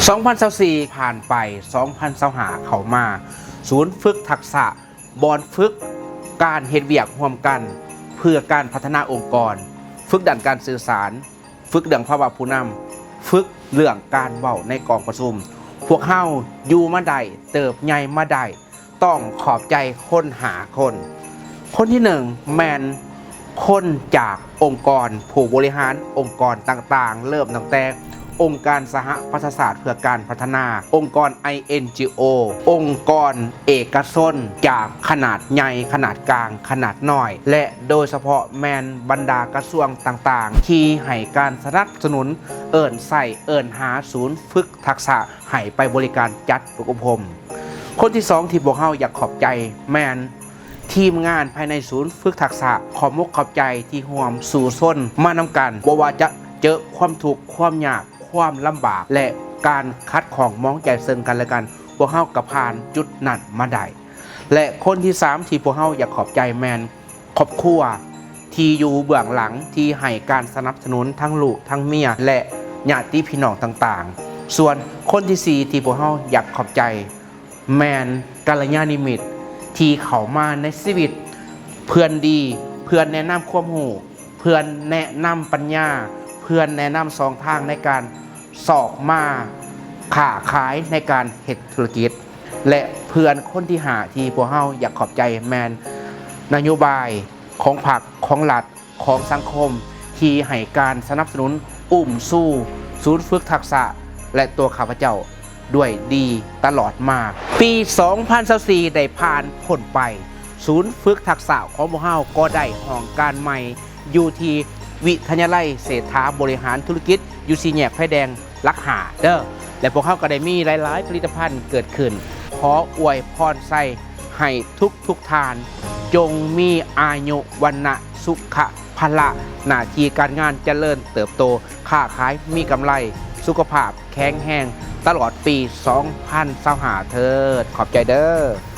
ສອງພັນຊາວສີ່ຜ່ານໄປ ສອງພັນຊາວຫ້າເຂົ້າມາ, ສູນຝຶກທັກສະ ບ່ອນຝຶກການເຮັດວຽກຮ່ວມກັນ ເພື່ອການພັດທະນາອົງກອນ, ຝຶກດ້ານການສື່ສານ, ຝຶກເລື່ອງພາວະຜູ້ນຳ, ຝຶກເລື່ອງການເວົ້າໃນກອງປະຊຸມ. ພວກເຮົາຢູ່ມາໄດ້, ເຕີບໃຫຍ່ມາໄດ້, ຕ້ອງຂອບໃຈຄົນຫ້າຄົນ. ຄົນທີໜຶ່ງແມ່ນຄົນຈາກອົງກອນຜູ້ບໍລິຫານອົງກອນຕ່າງໆ, ເລີ່ມຕັ້ງແຕ່ອົງການສະຫະປະຊາຊາດເພື່ອການພັດທະນາ, ອົງກອນ ໄອເອັນຈີໂອ, ອົງກອນເອກະຊົນຈາກຂະໜາດໃຫຍ່, ຂະໜາດກາງ, ຂະໜາດນ້ອຍ ແລະ ໂດຍສະເພາະແມ່ນບັນດາກະຊວງຕ່າງໆ ທີ່ໃຫ້ການສະໜັບສະໜູນ, ເອີ້ນໃຊ້ເອີ້ນຫາສູນຝຶກທັກສະ ໃຫ້ໄປບໍລິການຈັດຝຶກອົບຮົມ. ຄົນທີສອງທີ່ພວກເຮົາຢາກຂອບໃຈແມ່ນທີມງານພາຍໃນສູນຝຶກທັກສະ, ຂອບອົກຂອບໃຈທີ່ຮ່ວມສູ້ຊົນມານຳກັນ, ບໍ່ວ່າຈະເຈີຄວາມທຸກຄວາມຍາກ, ຄວາມລຳບາກ ແລະ ການຂັດຂ້ອງໝອງໃຈເຊິ່ງກັນແລະກັນ, ພວກເຮົາກໍຜ່ານຈຸດນັ້ນມາໄດ້. ແລະ ຄົນທີສາມທີ່ພວກເຮົາຢາກຂອບໃຈແມ່ນ ຄອບຄົວທີ່ຢູ່ເບື້ອງຫຼັງ ທີ່ໃຫ້ການສະໜັບສະໜູນທັງລູກທັງເມຍ ແລະ ຍາດຕິພີ່ນ້ອງຕ່າງໆ. ສ່ວນຄົນທີສີ່ທີ່ພວກເຮົາຢາກຂອບໃຈ ແມ່ນກັນລະຍານມິດທີ່ເຂົ້າມາໃນຊີວິດ, ເພື່ອນດີ, ເພື່ອນແນະນຳຄວາມຮູ້, ເພື່ອນແນະນຳປັນຍາ, ເພື່ອນແນະນຳຊ່ອງທາງໃນການຊອກມາຄ້າຂາຍ, ໃນການເຮັດທຸລະກິດ. ແລະ ເພື່ອນຄົນທີຫ້າທີ່ພວກເຮົາຢາກຂອບໃຈແມ່ນນະໂຍບາຍຂອງພັກ, ຂອງລັດ, ຂອງສັງຄົມ ທີ່ໃຫ້ການສະໜັບສະໜູນ, ອຸ້ມຊູ, ສູນຝຶກທັກສະ ແລະ ຕົວຂ້າພະເຈົ້າດ້ວຍດີຕະຫຼອດມາ. ປີສອງພັນຊາວສີ່ໄດ້ຜ່ານພົ້ນໄປ, ສູນຝຶກທັກສະຂອງພວກເຮົາກໍໄດ້ຫ້ອງການໃໝ່ ຢູ່ທີ່ວິທະຍາໄລເສດຖາບໍລິຫານທຸລະກິດ ຢູ່ສີ່ແຍກໄຟແດງຫຼັກຫ້າເດີ ແລະ ພວກເຮົາກໍໄດ້ມີຫຼາຍໆຜະລິດຕະພັນເກີດຂຶ້ນ. ຂໍອວຍພອນໄຊໃຫ້ທຸກໆທ່ານ ຈົ່ງມີອາຍຸ ວັນນະ ສຸຂະ ພະລະ, ໜ້າທີ່ການງານຈະເລີນເຕີບໂຕ, ຄ້າຂາຍມີກຳໄລ, ສຸຂະພາບແຂງແຮງຕະຫຼອດປີສອງພັນຊາວຫ້າເທີດ. ຂອບໃຈເດີ.